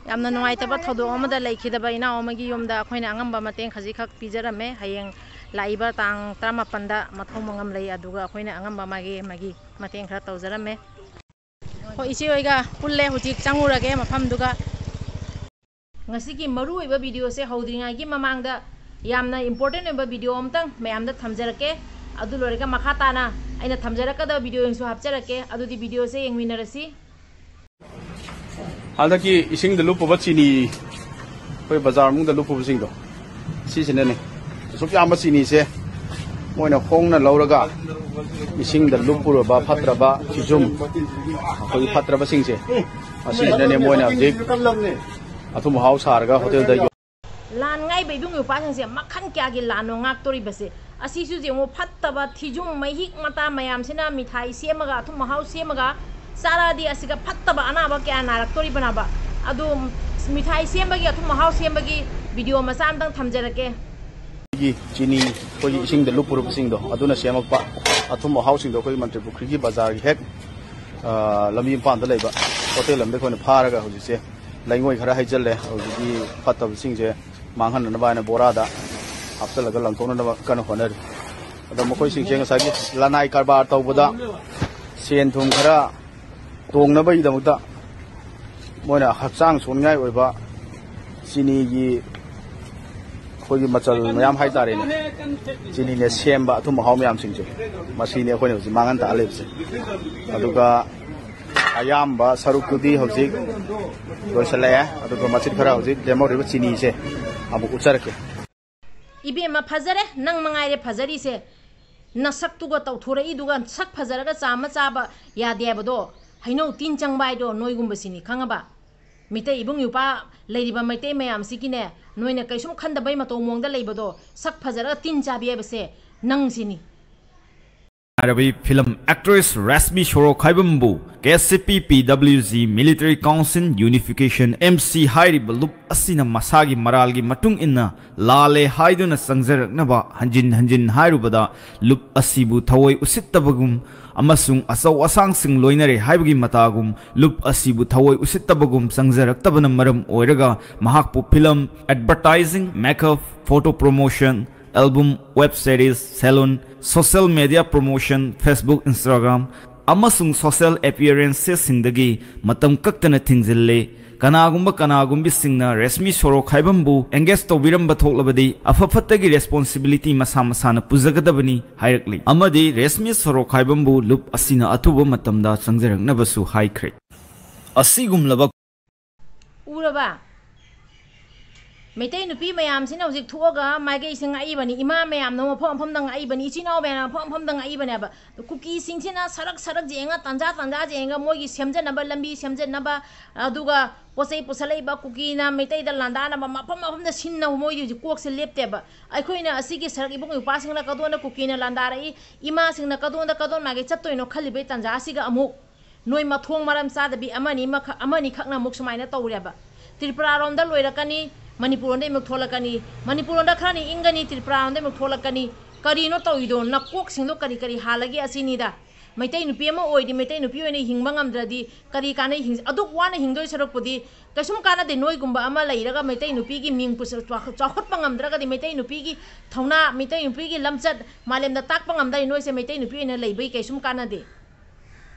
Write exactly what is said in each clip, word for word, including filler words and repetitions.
ꯌꯥꯝꯅ ꯅꯨꯡꯉꯥꯏꯇꯕ ꯊꯧꯗꯣꯛ ꯑꯃꯗ ꯂꯩꯈꯤꯗꯕ ꯏꯅꯥꯎ ꯑꯃꯒꯤ ꯌꯨꯝꯗ ꯑꯩꯈꯣꯏꯅ ꯑꯉꯝꯕ ꯃꯇꯦꯡ ꯈꯖꯤꯛꯈꯛ ꯄꯤꯖꯔꯝꯃꯦ꯫ ꯍꯌꯦꯡ ꯂꯥꯛꯏꯕ ꯇꯥꯡ ꯇꯔꯥꯃꯥꯄꯟꯗ ꯃꯊꯧ ꯃꯉꯝ ꯂꯩ, ꯑꯗꯨꯒ ꯑꯩꯈꯣꯏꯅ ꯑꯉꯝꯕ ꯃꯥꯒꯤ, ꯃꯥꯒꯤ ꯃꯇꯦꯡ ꯈꯔ ꯇꯧꯖꯔꯝꯃꯦ꯫ ꯍꯣꯏ, ꯏꯆꯦ ꯍꯣꯏꯒ ꯄꯨꯜꯂꯦ, ꯍꯧꯖꯤꯛ ꯆꯪꯉꯨꯔꯒꯦ ꯃꯐꯝꯗꯨꯒ꯫ ꯉꯁꯤꯒꯤ ꯃꯔꯨꯑꯣꯏꯕ ꯚꯤꯗꯤꯑꯣꯁꯦ ꯍꯧꯗ꯭ꯔꯤꯉꯩꯒꯤ ꯃꯃꯥꯡꯗ ꯌꯥꯝꯅ important ꯑꯣꯏꯕ ꯚꯤꯗꯤꯑꯣ ꯑꯃꯇꯪ ꯃꯌꯥꯝꯗ ꯊꯝꯖꯔꯛꯀꯦ꯫ ꯑꯗꯨ ꯂꯣꯏꯔꯒ ꯃꯈꯥ ꯇꯥꯅ ꯑꯩꯅ ꯊꯝꯖꯔꯛꯀꯗꯕ ꯚꯤꯗꯤꯑꯣꯁꯤꯡꯁꯨ ꯍꯥꯞꯆꯔꯛꯀꯦ꯫ ꯑꯗꯨꯗꯤ ꯚꯤꯗꯤꯑꯣꯁꯦ ꯌꯦꯡꯃꯤꯟꯅꯔꯁꯤ꯫ ꯍꯟꯗꯛꯀꯤ ꯏꯁꯤꯡꯗ ꯂꯨꯞꯄꯨꯕ ꯆꯤꯅꯤ, ꯑꯩꯈꯣꯏ ꯕꯖꯥꯔ ꯃꯅꯨꯡꯗ ꯂꯨꯞꯄꯨꯕꯁꯤꯡꯗꯣ, ꯁꯤꯁꯤꯅꯅꯦ꯫ ꯑꯁꯨꯛ ꯌꯥꯝꯕ ꯆꯤꯅꯤꯁꯦ ꯃꯣꯏꯅ ꯍꯣꯡꯅ ꯂꯧꯔꯒ ꯏꯁꯤꯡꯗ ꯂꯨꯞꯄꯨꯔꯕ ꯐꯠꯇ꯭ꯔꯕ ꯐꯤꯖꯨꯝ, ꯑꯩꯈꯣꯏꯒꯤ ꯐꯠꯇ꯭ꯔꯕꯁꯤꯡꯁꯦ, ꯑꯁꯤꯁꯤꯅꯅꯦ ꯃꯣꯏꯅ ꯍꯧꯖꯤꯛ ꯑꯊꯨꯝ ꯑꯍꯥꯎ ꯁꯥꯔꯒ ꯍꯣꯇꯦꯜꯗ ꯌꯣ- ꯂꯥꯟ ꯉꯥꯏꯕ ꯏꯕꯨꯡ ꯏꯄ꯭ꯋꯥꯁꯤꯡꯁꯦ ꯃꯈꯜ ꯀꯌꯥꯒꯤ ꯂꯥꯟꯅꯣ ꯉꯥꯛꯇꯣꯔꯤꯕꯁꯦ꯫ ꯑꯁꯤꯁꯨ ꯌꯦꯡꯉꯨ, ꯐꯠꯇꯕ ꯊꯤꯖꯨꯝ ꯃꯍꯤꯛ ꯃꯇꯥ ꯃꯌꯥꯝꯁꯤꯅ ꯃꯤꯊꯥꯏ ꯁꯦꯝꯃꯒ, ꯑꯊꯨꯝ ꯑꯍꯥꯎ ꯁꯦꯝꯃꯒ ꯆꯥꯔꯛꯑꯗꯤ ꯑꯁꯤꯒ ꯐꯠꯇꯕ ꯑꯅꯥꯕ ꯀꯌꯥ ꯅꯥꯔꯛꯇꯣꯔꯤꯕꯅꯕ꯫ ꯑꯗꯨ ꯃꯤꯊꯥꯏ ꯁꯦꯝꯕꯒꯤ, ꯑꯊꯨꯝ ꯑꯍꯥꯎ ꯁꯦꯝꯕꯒꯤ ꯚꯤꯗꯤꯑꯣ ꯃꯆꯥ ꯑꯝꯇꯪ ꯊꯝꯖꯔꯛꯀꯦ꯫ ꯑꯩꯈꯣꯏꯒꯤ ꯆꯤꯅꯤ, ꯑꯩꯈꯣꯏꯒꯤ ꯏꯁꯤꯡꯗ ꯂꯨꯞꯄꯨꯔꯕꯁꯤꯡꯗꯣ, ꯑꯗꯨꯅ ꯁꯦꯝꯃꯛꯄ ꯑꯊꯨꯝ ꯑꯍꯥꯎꯁꯤꯡꯗꯣ ꯑꯩꯈꯣꯏꯒꯤ ꯃꯟꯇ꯭ꯔꯤ ꯄꯨꯈ꯭ꯔꯤꯒꯤ ꯕꯖꯥꯔꯒꯤ ꯍꯦꯛ, ꯑ, ꯂꯝꯕꯤ ꯃꯄꯥꯟꯗ ꯂꯩꯕ ꯍꯣꯇꯦꯜ ꯑꯃꯗ ꯑꯩꯈꯣꯏꯅ ꯐꯥꯔꯒ ꯍꯧꯖꯤꯛꯁꯦ ꯂꯩꯉꯣꯏ ꯈꯔ ꯍꯩꯖꯤꯜꯂꯦ꯫ ꯍꯧꯖꯤꯛꯀꯤ ꯐꯠꯇꯕꯁꯤꯡꯁꯦ ꯃꯥꯡꯍꯟꯅꯅꯕ ꯍꯥꯏꯅ ꯕꯣꯔꯥꯗ ꯍꯥꯞꯆꯤꯜꯂꯒ ꯂꯪꯊꯣꯛꯅꯅꯕ ꯀꯟꯅ ꯍꯣꯠꯅꯔꯤ꯫ ꯑꯗꯣ ꯃꯈꯣꯏꯁꯤꯡꯁꯦ ꯉꯁꯥꯏꯒꯤ ꯂꯅꯥꯏ ꯀꯔꯕꯥꯔ ꯇꯧꯕꯗ ꯁꯦꯟ ꯊꯨꯝ ꯈꯔ ꯇꯣꯡꯅꯕꯒꯤꯗꯃꯛꯇ ꯃꯣꯏꯅ ꯍꯛꯆꯥꯡ ꯁꯣꯛꯅꯤꯡꯉꯥꯏ ꯑꯣꯏꯕ ꯆꯤꯅꯤꯒꯤ, ꯑꯩꯈꯣꯏꯒꯤ ꯃꯆꯜ ꯃꯌꯥꯝ ꯍꯥꯏꯇꯥꯔꯦꯅꯦ, ꯆꯤꯅꯤꯅ ꯁꯦꯝꯕ ꯑꯊꯨꯝ ꯑꯍꯥꯎ ꯃꯌꯥꯝꯁꯤꯡꯁꯦ, ꯃꯁꯤꯅꯤ ꯑꯩꯈꯣꯏꯅ ꯍꯧꯖꯤꯛ ꯃꯥꯡꯍꯟ ꯇꯥꯛꯍꯜꯂꯤꯕꯁꯦ꯫ ꯑꯗꯨꯒ ꯑꯌꯥꯝꯕ ꯁꯔꯨꯛꯇꯨꯗꯤ ꯍꯧꯖꯤꯛ ꯂꯣꯏꯁꯤꯜꯂꯛꯑꯦ꯫ ꯑꯗꯨꯒ ꯃꯆꯤꯠ ꯈꯔ ꯍꯧꯖꯤꯛ ꯂꯦꯝꯍꯧꯔꯤꯕ ꯆꯤꯅꯤꯁꯦ ꯑꯃꯨꯛ ꯎꯠꯆꯔꯛꯀꯦ꯫ ꯏꯕꯦꯝꯃ, ꯐꯖꯔꯦ, ꯅꯪ ꯃꯉꯥꯏꯔꯦ ꯐꯖꯔꯤꯁꯦ꯫ ꯅꯁꯛꯇꯨꯒ ꯇꯧꯊꯣꯔꯛꯏꯗꯨꯒ, ꯁꯛ ꯐꯖꯔꯒ ꯆꯥꯝꯃ ꯆꯥꯕ ꯌꯥꯗꯦ ꯍꯥꯏꯕꯗꯣ, ꯍꯩꯅꯧ ꯇꯤꯟ ꯆꯪꯕ ꯍꯥꯏꯗꯣ ꯅꯣꯏꯒꯨꯝꯕꯁꯤꯅꯤ, ꯈꯪꯉꯕ? ꯃꯤꯇꯩ ꯏꯕꯨꯡ ꯏꯄ꯭ꯋꯥ ꯂꯩꯔꯤꯕ ꯃꯩꯇꯩ ꯃꯌꯥꯝꯁꯤꯒꯤꯅꯦ, ꯅꯣꯏꯅ ꯀꯩꯁꯨꯝ ꯈꯟꯗꯕꯩ ꯃꯇꯧ ꯃꯑꯣꯡꯗ ꯂꯩꯕꯗꯣ, ꯁꯛ ꯐꯖꯔꯒ ꯇꯤꯟ ꯆꯥꯕꯤ ꯍꯥꯏꯕꯁꯦ ꯅꯪꯁꯤꯅꯤ꯫ ꯍꯥꯏꯔꯕꯤ ꯐꯤꯂꯝ ꯑꯦꯛꯇ꯭ꯔꯦꯁ ꯔꯥꯁꯃꯤ ꯁꯣꯔꯣ ꯈꯥꯏꯕꯝꯕꯨ K C P P W G military council unification M C ꯍꯥꯏꯔꯤꯕ ꯂꯨꯞ ꯑꯁꯤꯅ ꯃꯁꯥꯒꯤ ꯃꯔꯥꯜꯒꯤ ꯃꯇꯨꯡ ꯏꯟꯅ ꯂꯥꯜꯂꯦ ꯍꯥꯏꯗꯨꯅ ꯆꯪꯖꯔꯛꯅꯕ ꯍꯟꯖꯤꯟ ꯍꯟꯖꯤꯟ ꯍꯥꯏꯔꯨꯕꯗ ꯂꯨꯞ ꯑꯁꯤꯕꯨ ꯊꯑꯣꯏ ꯎꯁꯤꯠꯇꯕꯒꯨꯝ ꯑꯃꯁꯨꯡ ꯑꯆꯧ ꯑꯁꯥꯡꯁꯤꯡ ꯂꯣꯏꯅꯔꯦ ꯍꯥꯏꯕꯒꯤ ꯃꯇꯥꯒꯨꯝ ꯂꯨꯞ ꯑꯁꯤꯕꯨ ꯊꯑꯣꯏ ꯎꯁꯤꯠꯇꯕꯒꯨꯝ ꯆꯪꯖꯔꯛꯇꯕꯅ ꯃꯔꯝ ꯑꯣꯏꯔꯒ ꯃꯍꯥꯛꯄꯨ film, advertising, makeup, photo promotion, album, web series, salon, social media promotion, Facebook, Instagram, ꯑꯃꯁꯨꯡ ꯁꯣꯁꯤꯌꯦꯜ ꯑꯦꯄꯤꯌꯔꯦꯟꯁꯦꯁꯁꯤꯡꯗꯒꯤ ꯃꯇꯝ ꯀꯛꯇꯅ ꯊꯤꯡꯖꯤꯜꯂꯦ꯫ ꯀꯅꯥꯒꯨꯝꯕ ꯀꯅꯥꯒꯨꯝꯕꯤꯁꯤꯡꯅ ꯔꯦꯁꯃꯤ ꯁꯣꯔꯣꯛꯈꯥꯏꯕꯝꯕꯨ ꯑꯦꯡꯒꯦꯖ ꯇꯧꯕꯤꯔꯝꯕ ꯊꯣꯛꯂꯕꯗꯤ ꯑꯐ ꯐꯠꯇꯒꯤ ꯔꯦꯁꯄꯣꯟꯁꯤꯕꯤꯂꯤꯇꯤ ꯃꯁꯥ ꯃꯁꯥꯅ ꯄꯨꯖꯒꯗꯕꯅꯤ ꯍꯥꯏꯔꯛꯂꯤ꯫ ꯑꯃꯗꯤ ꯔꯦꯁꯃꯤ ꯁꯣꯔꯣꯛꯈꯥꯏꯕꯝꯕꯨ ꯂꯨꯞ ꯑꯁꯤꯅ ꯑꯊꯨꯕ ꯃꯇꯝꯗ ꯆꯪꯖꯔꯛꯅꯕꯁꯨ ꯍꯥꯏꯈ꯭ꯔꯦ꯫ ꯑꯁꯤꯒꯨꯝꯂꯕ ꯎꯔꯕ? ꯃꯩꯇꯩ ꯅꯨꯄꯤ ꯃꯌꯥꯝꯁꯤꯅ ꯍꯧꯖꯤꯛ ꯊꯣꯛꯑꯒ ꯃꯥꯏꯀꯩꯁꯦ ꯉꯥꯛꯏꯕꯅꯤ, ꯏꯃꯥ ꯃꯌꯥꯝꯅ ꯃꯐꯝ ꯃꯐꯝꯗ ꯉꯥꯛꯏꯕꯅꯤ, ꯏꯆꯤꯟ ꯏꯅꯥꯎ ꯃꯌꯥꯝꯅ ꯃꯐꯝ ꯃꯐꯝꯗ ꯉꯥꯛꯏꯕꯅꯦꯕ꯫ ꯀꯨꯀꯤꯁꯤꯡꯁꯤꯅ ꯁꯔꯛ ꯁꯔꯛ ꯌꯦꯡꯉ, ꯇꯥꯟꯖꯥ ꯇꯥꯟꯖꯥ ꯌꯦꯡꯉꯒ ꯃꯣꯏꯒꯤ ꯁꯦꯝꯖꯅꯕ ꯂꯝꯕꯤ ꯁꯦꯝꯖꯅꯕ, ꯑꯗꯨꯒ ꯄꯣꯠ ꯆꯩ ꯄꯨꯁꯜꯂꯛꯏꯕ ꯀꯨꯀꯤꯅ ꯃꯩꯇꯩꯗ ꯂꯥꯟꯗꯥꯅꯕ ꯃꯐꯝ ꯃꯐꯝꯗ ꯁꯤꯟꯅ ꯃꯣꯏꯗꯤ ꯍꯧꯖꯤꯛ ꯀꯣꯛꯁꯦ ꯂꯦꯞꯇꯦꯕ꯫ ꯑꯩꯈꯣꯏꯅ ꯑꯁꯤꯒꯤ ꯁꯔꯛ ꯏꯕꯨꯡ ꯏꯄ꯭ꯋꯥꯁꯤꯡꯅ ꯀꯗꯣꯟꯗ ꯀꯨꯀꯤꯅ ꯂꯥꯟꯗꯥꯔꯛꯏ, ꯏꯃꯥꯁꯤꯡꯅ ꯀꯗꯣꯟꯗ ꯀꯗꯣꯟ ꯃꯥꯏꯀꯩ ꯆꯠꯇꯣꯏꯅꯣ ꯈꯜꯂꯤꯕꯩ ꯇꯥꯟꯖꯥ ꯑꯁꯤꯒ ꯑꯃꯨꯛ ꯅꯣꯏ ꯃꯊꯣꯡ ꯃꯔꯝ ꯆꯥꯗꯕꯤ ꯑꯃꯅꯤ ꯑꯃꯈꯛ-, ꯑꯃꯅꯤꯈꯛꯅ ꯑꯃꯨꯛ ꯁꯨꯃꯥꯏꯅ ꯇꯧꯔꯦꯕ꯫ ꯇ꯭ꯔꯤꯄꯨꯔꯥꯔꯣꯝꯗ ꯂꯣꯏꯔꯛꯀꯅꯤ, ꯃꯅꯤꯄꯨꯔꯔꯣꯝꯗ ꯑꯃꯨꯛ ꯊꯣꯛꯂꯛꯀꯅꯤ, ꯃꯅꯤꯄꯨꯔꯔꯣꯝꯗ ꯈꯔꯅꯤ ꯏꯪꯒꯅꯤ, ꯇ꯭ꯔꯤꯄꯨꯔꯥꯔꯣꯝꯗ ꯑꯃꯨꯛ ꯊꯣꯛꯂꯛꯀꯅꯤ꯫ ꯀꯔꯤꯅꯣ ꯇꯧꯔꯤꯗꯣ? ꯅꯀꯣꯛꯁꯤꯡꯗꯣ ꯀꯔꯤ ꯀꯔꯤ ꯍꯥꯜꯂꯒꯦ ꯑꯁꯤꯅꯤꯗ꯫ ꯃꯩꯇꯩ ꯅꯨꯄꯤ ꯑꯃ ꯑꯣꯏꯔꯗꯤ ꯃꯩꯇꯩ ꯅꯨꯄꯤ ꯑꯣꯏꯅ ꯍꯤꯡꯕ ꯉꯝꯗ꯭ꯔꯗꯤ ꯀꯔꯤ ꯀꯥꯟꯅꯩ? ꯍꯤꯡ-, ꯑꯗꯨꯛ ꯋꯥꯅ ꯍꯤꯡꯗꯣꯏ ꯁꯔꯨꯛꯄꯨꯗꯤ ꯀꯩꯁꯨꯝ ꯀꯥꯟꯅꯗꯦ꯫ ꯅꯣꯏꯒꯨꯝꯕ ꯑꯃ ꯂꯩꯔꯒ ꯃꯩꯇꯩ ꯅꯨꯄꯤꯒꯤ ꯃꯤꯡ ꯄꯨꯁ-, ꯆꯥꯎꯈꯠ-, ꯆꯥꯎꯈꯠꯄ ꯉꯝꯗ꯭ꯔꯒꯗꯤ, ꯃꯩꯇꯩ ꯅꯨꯄꯤꯒꯤ ꯊꯧꯅꯥ, ꯃꯩꯇꯩ ꯅꯨꯄꯤꯒꯤ ꯂꯝꯆꯠ ꯃꯥꯂꯦꯝꯗ ꯇꯥꯛꯄ ꯉꯝꯗ꯭ꯔꯗꯤ ꯅꯣꯏꯁꯦ ꯃꯩꯇꯩ ꯅꯨꯄꯤ ꯑꯣꯏꯅ ꯂꯩꯕꯒꯤ ꯀꯩꯁꯨꯝ ꯀꯥꯟꯅꯗꯦ꯫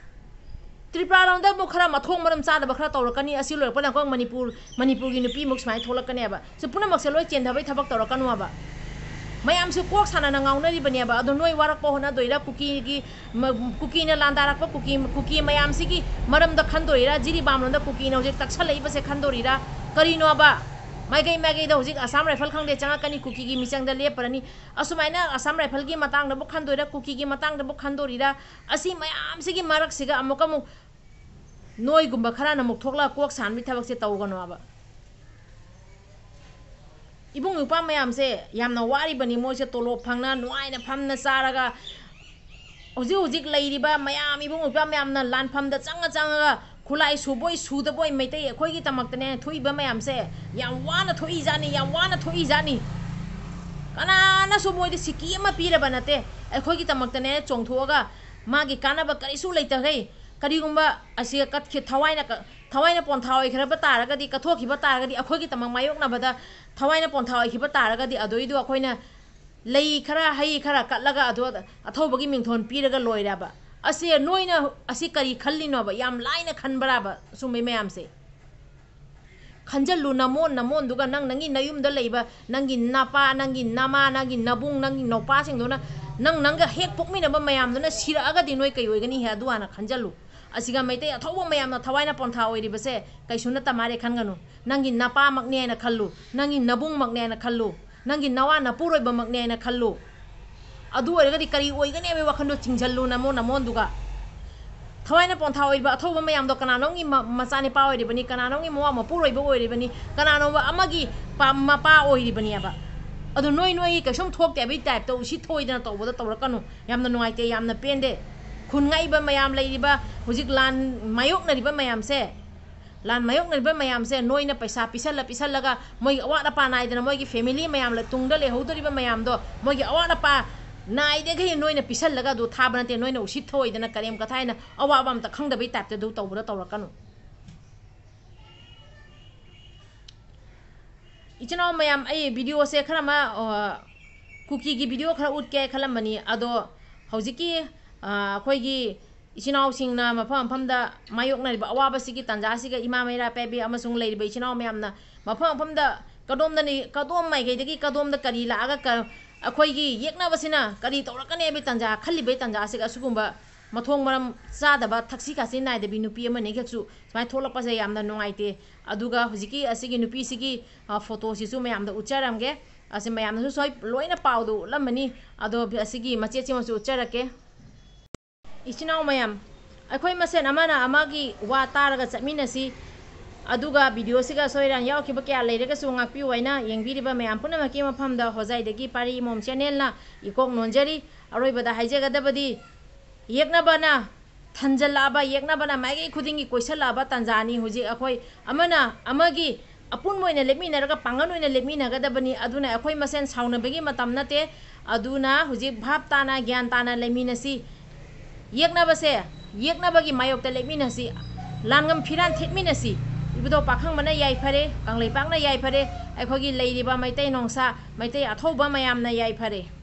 ꯇ꯭ꯔꯤꯄꯨꯔꯥꯔꯣꯝꯗ ꯑꯃꯨꯛ ꯈꯔ ꯃꯊꯣꯡ ꯃꯔꯝ ꯆꯥꯗꯕ ꯈꯔ ꯇꯧꯔꯛꯀꯅꯤ꯫ ꯑꯁꯤ ꯂꯣꯏꯔꯛꯄꯗ ꯑꯩꯈꯣꯏ ꯃꯅꯤꯄꯨꯔ, ꯃꯅꯤꯄꯨꯔꯒꯤ ꯅꯨꯄꯤꯃꯨꯛ ꯁꯨꯃꯥꯏꯅ ꯊꯣꯛꯂꯛꯀꯅꯦꯕ꯫ ꯁꯤ ꯄꯨꯝꯅꯃꯛꯁꯦ ꯂꯣꯏ ꯆꯦꯟꯊꯕꯩ ꯊꯕꯛ ꯇꯧꯔꯛꯀꯅꯣꯕ꯫ ꯃꯌꯥꯝꯁꯨ ꯀꯣꯛ ꯁꯥꯟꯅꯅ ꯉꯥꯎꯅꯔꯤꯕꯅꯦꯕ꯫ ꯑꯗꯣ ꯅꯣꯏ ꯋꯥꯔꯛꯄ ꯍꯣꯠꯅꯗꯣꯏꯔꯥ? ꯀꯨꯀꯤꯒꯤ, ꯃ-, ꯀꯨꯀꯤꯅ ꯂꯥꯟꯗꯥꯔꯛꯄ ꯀꯨꯀꯤ, ꯀꯨꯀꯤ ꯃꯌꯥꯝꯁꯤꯒꯤ ꯃꯔꯝꯗ ꯈꯟꯗꯣꯏꯔꯥ? ꯖꯤꯔꯤꯕꯥꯝꯂꯣꯝꯗ ꯀꯨꯀꯤꯅ ꯍꯧꯖꯤꯛ ꯇꯛꯁꯜꯂꯛꯏꯕꯁꯦ ꯈꯟꯗꯣꯔꯤꯔꯥ? ꯀꯔꯤꯅꯣꯕ? ꯃꯥꯏꯀꯩ ꯃꯥꯏꯀꯩꯗ ꯍꯧꯖꯤꯛ ꯑꯁꯥꯝ ꯔꯥꯏꯐꯜ ꯈꯪꯗꯦ ꯆꯪꯉꯛꯀꯅꯤ, ꯀꯨꯀꯤꯒꯤ ꯃꯤꯆꯪꯗ ꯂꯦꯞꯄꯔꯅꯤ꯫ ꯑꯁꯨꯃꯥꯏꯅ ꯑꯁꯥꯝ ꯔꯥꯏꯐꯜꯒꯤ ꯃꯇꯥꯡꯗꯕꯨ ꯈꯟꯗꯣꯏꯔꯥ, ꯀꯨꯀꯤꯒꯤ ꯃꯇꯥꯡꯗꯕꯨ ꯈꯟꯗꯣꯔꯤꯔꯥ? ꯑꯁꯤ ꯃꯌꯥꯝꯁꯤꯒꯤ ꯃꯔꯛꯁꯤꯒ ꯑꯃꯨꯛꯀ ꯑꯃꯨꯛ ꯅꯣꯏꯒꯨꯝꯕ ꯈꯔꯅ ꯑꯃꯨꯛ ꯊꯣꯛꯂꯒ ꯀꯣꯛ ꯁꯥꯟꯕꯒꯤ ꯊꯕꯛꯁꯦ ꯇꯧꯒꯅꯣꯕ꯫ ꯏꯕꯨꯡ ꯏꯄ꯭ꯋꯥ ꯃꯌꯥꯝꯁꯦ ꯌꯥꯝꯅ ꯋꯥꯔꯤꯕꯅꯤ꯫ ꯃꯣꯏꯁꯦ ꯇꯣꯂꯣꯞ ꯐꯪꯅ ꯅꯨꯡꯉꯥꯏꯅ ꯐꯝꯅ ꯆꯥꯔꯒ ꯍꯧꯖꯤꯛ ꯍꯧꯖꯤꯛ ꯂꯩꯔꯤꯕ ꯃꯌꯥꯝ ꯏꯕꯨꯡ ꯏꯄ꯭ꯋꯥ ꯃꯌꯥꯝꯅ ꯂꯥꯟꯐꯝꯗ ꯆꯪꯉ ꯆꯪꯉꯒ ꯈꯨꯠꯂꯥꯏ ꯁꯨꯕꯣꯏ ꯁꯨꯗꯕꯣꯏ ꯃꯩꯇꯩ ꯑꯩꯈꯣꯏꯒꯤꯗꯃꯛꯇꯅꯦ ꯊꯣꯛꯏꯕ ꯃꯌꯥꯝꯁꯦ ꯌꯥꯝ ꯋꯥꯅ ꯊꯣꯛꯏꯖꯥꯠꯅꯤ, ꯌꯥꯝ ꯋꯥꯅ ꯊꯣꯛꯏꯖꯥꯠꯅꯤ꯫ ꯀꯅꯥꯅꯁꯨ ꯃꯣꯏꯗ ꯁꯤꯀꯤ ꯑꯃ ꯄꯤꯔꯕ ꯅꯠꯇꯦ꯫ ꯑꯩꯈꯣꯏꯒꯤꯗꯃꯛꯇꯅꯦ ꯆꯣꯡꯊꯣꯛꯑꯒ ꯃꯥꯒꯤ ꯀꯥꯟꯅꯕ ꯀꯔꯤꯁꯨ ꯂꯩꯇꯈꯩ, ꯀꯔꯤꯒꯨꯝꯕ ꯑꯁꯤ ꯀꯠꯈꯤ-, ꯊꯋꯥꯏꯅ ꯀ-, ꯊꯋꯥꯏꯅ ꯄꯣꯟꯊꯥ ꯑꯣꯏꯈ꯭ꯔꯕ ꯇꯥꯔꯒꯗꯤ, ꯀꯠꯊꯣꯛꯈꯤꯕ ꯇꯥꯔꯒꯗꯤ, ꯑꯩꯈꯣꯏꯒꯤꯗꯃꯛ ꯃꯥꯌꯣꯛꯅꯕꯗ ꯊꯋꯥꯏꯅ ꯄꯣꯟꯊꯥ ꯑꯣꯏꯈꯤꯕ ꯇꯥꯔꯒꯗꯤ, ꯑꯗꯨꯏꯗꯣ ꯑꯩꯈꯣꯏꯅ ꯂꯩ ꯈꯔ, ꯍꯩ ꯈꯔ ꯀꯠꯂꯒ ꯑꯗꯣ ꯑꯊꯧꯕꯒꯤ ꯃꯤꯡꯊꯣꯟ ꯄꯤꯔꯒ ꯂꯣꯏꯔꯦꯕ꯫ ꯑꯁꯦ ꯅꯣꯏꯅ ꯑꯁꯤ ꯀꯔꯤ ꯈꯜꯂꯤꯅꯣꯕ? ꯌꯥꯝ ꯂꯥꯏꯅ ꯈꯟꯕ꯭ꯔꯥꯕ ꯁꯨꯝꯕꯩ ꯃꯌꯥꯝꯁꯦ? ꯈꯟꯖꯜꯂꯨ, ꯅꯃꯣꯟ ꯅꯃꯣꯟꯗꯨꯒ, ꯅꯪ ꯅꯪꯒꯤ ꯅꯌꯨꯝꯗ ꯂꯩꯕ ꯅꯪꯒꯤ ꯅꯄꯥ, ꯅꯪꯒꯤ ꯅꯃꯥ, ꯅꯪꯒꯤ ꯅꯕꯨꯡ, ꯅꯪꯒꯤ ꯅꯧꯄꯥꯁꯤꯡꯗꯨꯅ, ꯅꯪ ꯅꯪꯒ ꯍꯦꯛ ꯄꯣꯛꯃꯤꯟꯅꯕ ꯃꯌꯥꯝꯗꯨꯅ ꯁꯤꯔꯛꯑꯒꯗꯤ ꯅꯣꯏ ꯀꯩ ꯑꯣꯏꯒꯅꯤ ꯍꯦ? ꯑꯗꯨ ꯍꯥꯟꯅ ꯈꯟꯖꯜꯂꯨ꯫ ꯑꯁꯤꯒ ꯃꯩꯇꯩ ꯑꯊꯧꯕ ꯃꯌꯥꯝꯅ ꯊꯋꯥꯏꯅ ꯄꯣꯟꯊꯥ ꯑꯣꯏꯔꯤꯕꯁꯦ ꯀꯩꯁꯨ ꯅꯠꯇ ꯃꯥꯜꯂꯦ ꯈꯟꯒꯅꯨ꯫ ꯅꯪꯒꯤ ꯅꯄꯥꯃꯛꯅꯦ ꯍꯥꯏꯅ ꯈꯜꯂꯨ, ꯅꯪꯒꯤ ꯅꯕꯨꯡꯃꯛꯅꯦ ꯍꯥꯏꯅ ꯈꯜꯂꯨ, ꯅꯪꯒꯤ ꯅꯋꯥ ꯅꯄꯨꯔꯣꯏꯕꯃꯛꯅꯦ ꯍꯥꯏꯅ ꯈꯜꯂꯨ꯫ ꯑꯗꯨ ꯑꯣꯏꯔꯒꯗꯤ ꯀꯔꯤ ꯑꯣꯏꯒꯅꯤ ꯍꯥꯏꯕꯒꯤ ꯋꯥꯈꯜꯗꯣ ꯆꯤꯡꯁꯤꯜꯂꯨ ꯅꯃꯣꯟ ꯅꯃꯣꯟꯗꯨꯒ꯫ ꯊꯋꯥꯏꯅ ꯄꯣꯟꯊꯥ ꯑꯣꯏꯔꯤꯕ ꯑꯊꯧꯕ ꯃꯌꯥꯝꯗꯣ ꯀꯅꯥꯅꯣꯝꯒꯤ ꯃ-, ꯃꯆꯥꯅꯤꯄꯥ ꯑꯣꯏꯔꯤꯕꯅꯤ, ꯀꯅꯥꯅꯣꯝꯒꯤ ꯃꯋꯥ ꯃꯄꯨꯔꯣꯏꯕ ꯑꯣꯏꯔꯤꯕꯅꯤ, ꯀꯅꯥꯅꯣꯝꯕ ꯑꯃꯒꯤ ꯄꯥ-, ꯃꯄꯥ ꯑꯣꯏꯔꯤꯕꯅꯤꯕ꯫ ꯑꯗꯨ ꯅꯣꯏ ꯅꯣꯏꯒꯤ ꯀꯩꯁꯨꯝ ꯊꯣꯛꯇꯦ ꯍꯥꯏꯕꯒꯤ ꯇꯥꯏꯞꯇ ꯎꯁꯤꯠ ꯊꯑꯣꯏꯗꯅ ꯇꯧꯕꯗ ꯇꯧꯔꯛꯀꯅꯨ꯫ ꯌꯥꯝꯅ ꯅꯨꯡꯉꯥꯏꯇꯦ, ꯌꯥꯝꯅ ꯄꯦꯟꯗꯦ꯫ ꯈꯨꯟ ꯉꯛꯏꯕ ꯃꯌꯥꯝ ꯂꯩꯔꯤꯕ, ꯍꯧꯖꯤꯛ ꯂꯥꯟ ꯃꯥꯌꯣꯛꯅꯔꯤꯕ ꯃꯌꯥꯝꯁꯦ, ꯂꯥꯟ ꯃꯥꯌꯣꯛꯅꯔꯤꯕ ꯃꯌꯥꯝꯁꯦ ꯅꯣꯏꯅ ꯄꯩꯁꯥ ꯄꯤꯁꯜꯂ ꯄꯤꯁꯜꯂꯒ ꯃꯣꯏꯒꯤ ꯑꯋꯥꯠ ꯑꯄꯥ ꯅꯥꯏꯗꯅ ꯃꯣꯏꯒꯤ ꯐꯦꯃꯤꯂꯤ ꯃꯌꯥꯝ ꯂ-, ꯇꯨꯡꯗ ꯂꯩꯍꯧꯗꯣꯔꯤꯕ ꯃꯌꯥꯝꯗꯣ ꯃꯣꯏꯒꯤ ꯑꯋꯥꯠ ꯑꯄꯥ ꯅꯥꯏꯗꯈꯩ ꯅꯣꯏꯅ ꯄꯤꯁꯜꯂꯒ ꯑꯗꯨ ꯊꯥꯕ ꯅꯠꯇꯦ꯫ ꯅꯣꯏꯅ ꯎꯁꯤꯠ ꯊꯑꯣꯏꯗꯅ ꯀꯔꯦꯝ ꯀꯊꯥꯏꯅ ꯑꯋꯥꯕ ꯑꯝꯇ ꯈꯪꯗꯕꯩ ꯇꯥꯏꯞꯇ ꯑꯗꯨ ꯇꯧꯕꯗ ꯇꯧꯔꯛꯀꯅꯨ꯫ ꯏꯆꯤꯟ ꯏꯅꯥꯎ ꯃꯌꯥꯝ, ꯑꯩ ꯚꯤꯗꯤꯑꯣꯁꯦ ꯈꯔ ꯑꯃ, ꯑ, ꯀꯨꯀꯤꯒꯤ ꯚꯤꯗꯤꯑꯣ ꯈꯔ ꯎꯠꯀꯦ ꯈꯜꯂꯝꯕꯅꯤ, ꯑꯗꯣ ꯍꯧꯖꯤꯛꯀꯤ, ꯑ, ꯑꯩꯈꯣꯏꯒꯤ ꯏꯆꯤꯟ ꯏꯅꯥꯎꯁꯤꯡꯅ ꯃꯐꯝ ꯃꯐꯝꯗ ꯃꯥꯌꯣꯛꯅꯔꯤꯕ ꯑꯋꯥꯕꯁꯤꯒꯤ ꯇꯥꯟꯖꯥꯁꯤꯒ ꯏꯃꯥ ꯃꯩꯔꯥ ꯄꯥꯏꯕꯤ ꯑꯃꯁꯨꯡ ꯂꯩꯔꯤꯕ ꯏꯆꯤꯟ ꯏꯅꯥꯎ ꯃꯌꯥꯝꯅ ꯃꯐꯝ ꯃꯐꯝꯗ ꯀꯗꯣꯝꯗꯅꯤ, ꯀꯗꯣꯝ ꯃꯥꯏꯀꯩꯗꯒꯤ ꯀꯗꯣꯝꯗ ꯀꯔꯤ ꯂꯥꯛꯑꯒ ꯀ-, ꯑꯩꯈꯣꯏꯒꯤ ꯌꯦꯛꯅꯕꯁꯤꯅ ꯀꯔꯤ ꯇꯧꯔꯛꯀꯅꯤ ꯍꯥꯏꯕꯒꯤ ꯇꯥꯟꯖꯥ ꯈꯜꯂꯤꯕꯒꯤ ꯇꯥꯟꯖꯥꯁꯤꯒ ꯑꯁꯤꯒꯨꯝꯕ ꯃꯊꯣꯡ ꯃꯔꯝ ꯆꯥꯗꯕ ꯊꯛꯁꯤ ꯈꯥꯁꯤ ꯅꯥꯏꯗꯕꯤ ꯅꯨꯄꯤ ꯑꯃꯅꯤ ꯈꯛꯁꯨ ꯁꯨꯃꯥꯏꯅ ꯊꯣꯛꯂꯛꯄꯁꯦ ꯌꯥꯝꯅ ꯅꯨꯡꯉꯥꯏꯇꯦ꯫ ꯑꯗꯨꯒ ꯍꯧꯖꯤꯛꯀꯤ ꯑꯁꯤꯒꯤ ꯅꯨꯄꯤꯁꯤꯒꯤ, ꯑ, ꯐꯣꯇꯣꯁꯤꯁꯨ ꯃꯌꯥꯝꯗ ꯎꯠꯆꯔꯝꯒꯦ꯫ ꯑꯁꯤ ꯃꯌꯥꯝꯅꯁꯨ ꯁꯣꯏ ꯂꯣꯏꯅ ꯄꯥꯎꯗꯣ ꯎꯠꯂꯝꯃꯅꯤ꯫ ꯑꯗꯣ ꯑꯁꯤꯒꯤ ꯃꯆꯦꯠꯁꯤꯃꯁꯨ ꯎꯠꯆꯔꯛꯀꯦ꯫ ꯏꯆꯤꯟ ꯏꯅꯥꯎ ꯃꯌꯥꯝ, ꯑꯩꯈꯣꯏ ꯃꯁꯦꯟ ꯑꯃꯅ ꯑꯃꯒꯤ ꯋꯥ ꯇꯥꯔꯒ ꯆꯠꯃꯤꯟꯅꯁꯤ꯫ ꯑꯗꯨꯒ ꯚꯤꯗꯤꯑꯣꯁꯤꯒ ꯁꯣꯏꯔꯥꯟ ꯌꯥꯎꯈꯤꯕ ꯀꯌꯥ ꯂꯩꯔꯒꯁꯨ ꯉꯥꯛꯄꯤꯌꯨ ꯍꯥꯏꯅ ꯌꯦꯡꯕꯤꯔꯤꯕ ꯃꯌꯥꯝ ꯄꯨꯝꯅꯃꯛꯀꯤ ꯃꯐꯝꯗ ꯍꯣꯖꯥꯏꯗꯒꯤ ꯄꯥꯔꯤ ꯏꯃꯣꯝ ꯆꯦꯅꯦꯜꯅ ꯏꯀꯣꯛ ꯅꯣꯟꯖꯔꯤ꯫ ꯑꯔꯣꯏꯕꯗ ꯍꯥꯏꯖꯒꯗꯕꯗꯤ, ꯌꯦꯛꯅꯕꯅ ꯊꯟꯖꯜꯂꯛꯑꯕ, ꯌꯦꯛꯅꯕꯅ ꯃꯥꯏꯀꯩ ꯈꯨꯗꯤꯡꯒꯤ ꯀꯣꯏꯁꯜꯂꯛꯑꯕ ꯇꯥꯟꯖꯥꯅꯤ ꯍꯧꯖꯤꯛ ꯑꯩꯈꯣꯏ꯫ ꯑꯃꯅ ꯑꯃꯒꯤ ꯑꯄꯨꯟꯕ ꯑꯣꯏꯅ ꯂꯦꯞꯃꯤꯟꯅꯔꯒ ꯄꯥꯡꯒꯜ ꯑꯣꯏꯅ ꯂꯦꯞꯃꯤꯟꯅꯒꯗꯕꯅꯤ꯫ ꯑꯗꯨꯅ ꯑꯩꯈꯣꯏ ꯃꯁꯦꯟ ꯁꯥꯎꯅꯕꯒꯤ ꯃꯇꯝ ꯅꯠꯇꯦ꯫ ꯑꯗꯨꯅ ꯍꯧꯖꯤꯛ ꯚꯥꯞ ꯇꯥꯅ, ꯒ꯭ꯌꯥꯟ ꯇꯥꯅ ꯂꯩꯃꯤꯟꯅꯁꯤ꯫ ꯌꯦꯛꯅꯕꯁꯦ, ꯌꯦꯛꯅꯕꯒꯤ ꯃꯥꯌꯣꯛꯇ ꯂꯦꯞꯃꯤꯟꯅꯁꯤ, ꯂꯥꯟꯉꯝ ꯐꯤꯔꯥꯟ ꯊꯦꯠꯃꯤꯟꯅꯁꯤ꯫ ꯏꯕꯨꯙꯧ ꯄꯥꯈꯪꯕꯅ ꯌꯥꯏꯐꯔꯦ, ꯀꯪꯂꯩꯄꯥꯛꯅ ꯌꯥꯏꯐꯔꯦ, ꯑꯩꯈꯣꯏꯒꯤ ꯂꯩꯔꯤꯕ ꯃꯩꯇꯩ ꯅꯣꯡꯁꯥ, ꯃꯩꯇꯩ ꯑꯊꯧꯕ ꯃꯌꯥꯝꯅ ꯌꯥꯏꯐꯔꯦ꯫